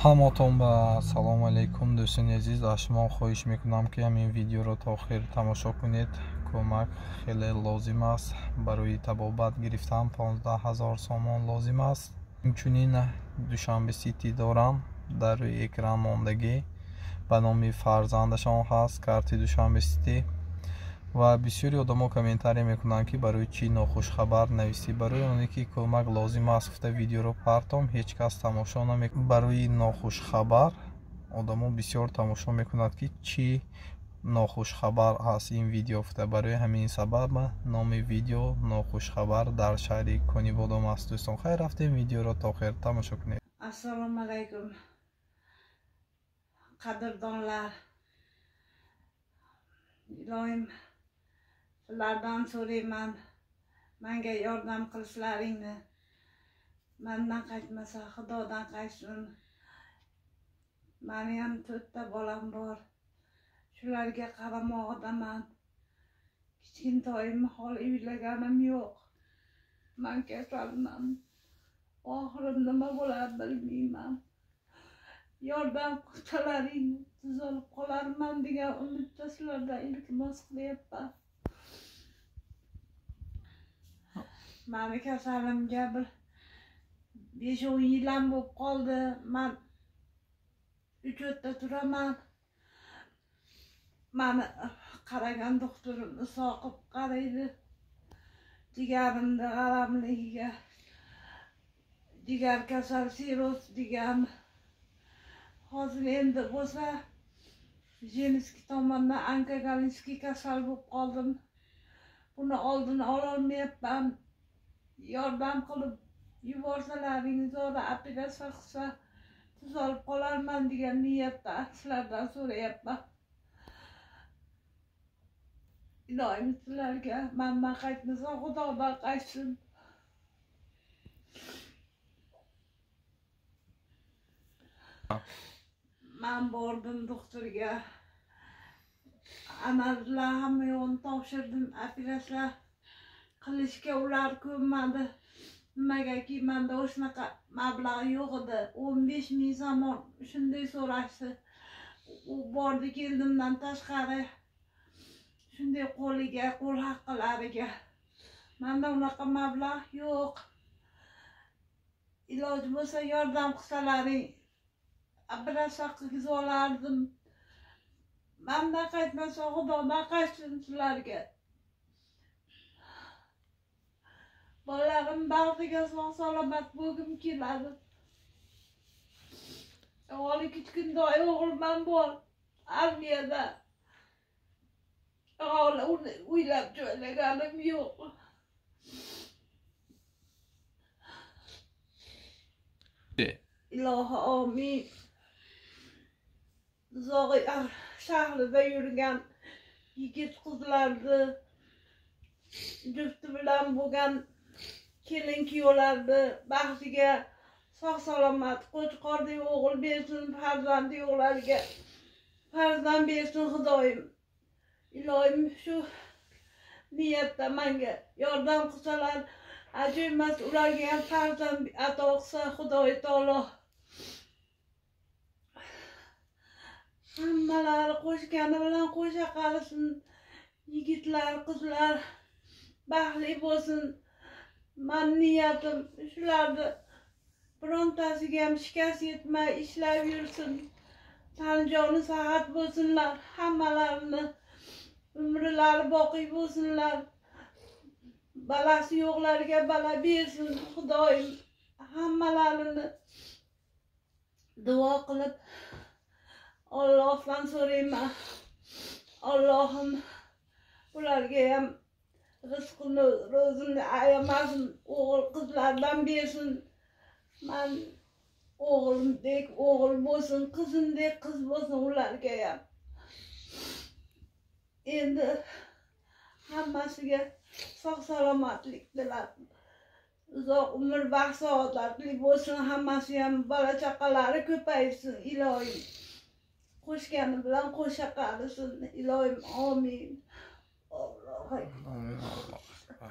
Ҳаматон ба салом алейкум, дӯстони азиз. Аз шумо хоҳиш мекунам, ки ҳамин видеоро то охир тамошо кунед. Кӯмак хеле лозим аст. Барои табобат гирифтан 15 000 сомон лозим аст. Инчунин Душанбе Сити дорам, дар рӯи экран мондагӣ ба номи фарзандашон ҳаст карти Душанбе Сити. Ва бисёри одамо комментария мекунанд, ки барои чӣ нохушхабар нависӣ. Барои оне ки кӯмак лозим аст гуфта видеоро партом, ҳеҷ кас тамошо намекунад. Барои нохушхабар одамо бисёр тамошо мекунад, ки чӣ нохушхабар аст ин видео гуфта. Барои ҳамин сабаб номи видео нохушхабар дар шаҳри Конибодом аст. Дӯстон, хайр, рафтем видеоро то охир тамошо кунед. Assalomu alaykum, qadrdonlar. Iloyim sizlardan so'rayman, menga yordam qilishlaringni. Mendan qaytmasa Xudodan qaytsin. Meni ham 4 ta bolam bor. Shularga qaramog'idaman. Kichkintoyimni holi uylaganim yo'q. Men kasalman. Oxirim nima bo'lar bilmayman. Yordam qilsalaring tuzalib qolarman degan umidda sizlardan iltimos qilyapman. Mani kasalimga bir 5-10 yil ham bo'lib qoldi. Men 3-4ta turaman. Mani qaragan doktorim Isoqov qaraydi. Jigarimni g'aramligiga, jigar kasal siroz degan. Hozir endi bo'lsa Jenskiy tomondan onkogalinskiy kasal bo'lib qoldim. Buni oldini ololmayapman. Yordam qilib yuborsalaring, zo'ra operatsiya qilsa tuzalib qolarman degan niyatda sizlardan so'rayapman. Iloyim sizlarga mandan qaytmasa Xudodan qaytsin. Man bordim doktorga. Analizlar hamma yo'g'ini topshirdim. Operatsiya qilishga ular ko'nmadi. Nimagaki menda o'shanaqa mablag' yo'q edi. 15 ming somon shunday so'rashdi. U bordi keldimdan tashqari shunday qo'liga, qo'l haqqilariga. Menda unaqa mablag' yo'q. Iloji bo'lsa yordam qilsalaring operatsiya qilgizib olardim. Mendan qaytmasa Xudodan qaytsin sizlarga. Bolalarim baxtiga sog' salomat bo'lgim keladi. Avvali kichkintoy o'g'lim ham bor armiyada. Hali uni o'ylab joylaganim yo'q. Ilohi omin. Zog'i shahrida yurgan yigit qizlarni, jufti bilan bo'lgan kelin kuyovlarni baxtiga sog' salomat, qo'chqordek o'g'il bersin, farzandi yo'qlarga farzand bersin Xudoyim. Iloyim shu niyatda menga yordam qilsalar, ajoyibmas ularga ham farzand ato qilsa Xudoy taolo. Hammalari qo'shgani bilan qo'sha qarisin. Yigitlar, qizlar baxtli bo'lsin. Man niyatim shularni birontasiga ham shikast yetmay ishlab yursin. Tan joni sihat bo'lsinlar, hammalarini umrlari boqiy bo'lsinlar. Balasi yo'qlarga bala bersin Xudoyim. Hammalarini duo qilib Allohdan so'rayman. Allohim ularga ham rizqini, ro'zini ayamasin, o'g'il qizlardan bersin. Man o'g'limdek o'g'il bo'lsin, qizimdek qiz bo'lsin ularga ham. Endi hammasiga sog' salomatlik tilab, uzoq umr, baxt saodatli bo'lsin, hammasi ham bola chaqalari ko'paysin iloyim. Qo'shgani bilan qo'sha qarisin iloyim, omin. Allohu akbar. Amin. Allohu akbar.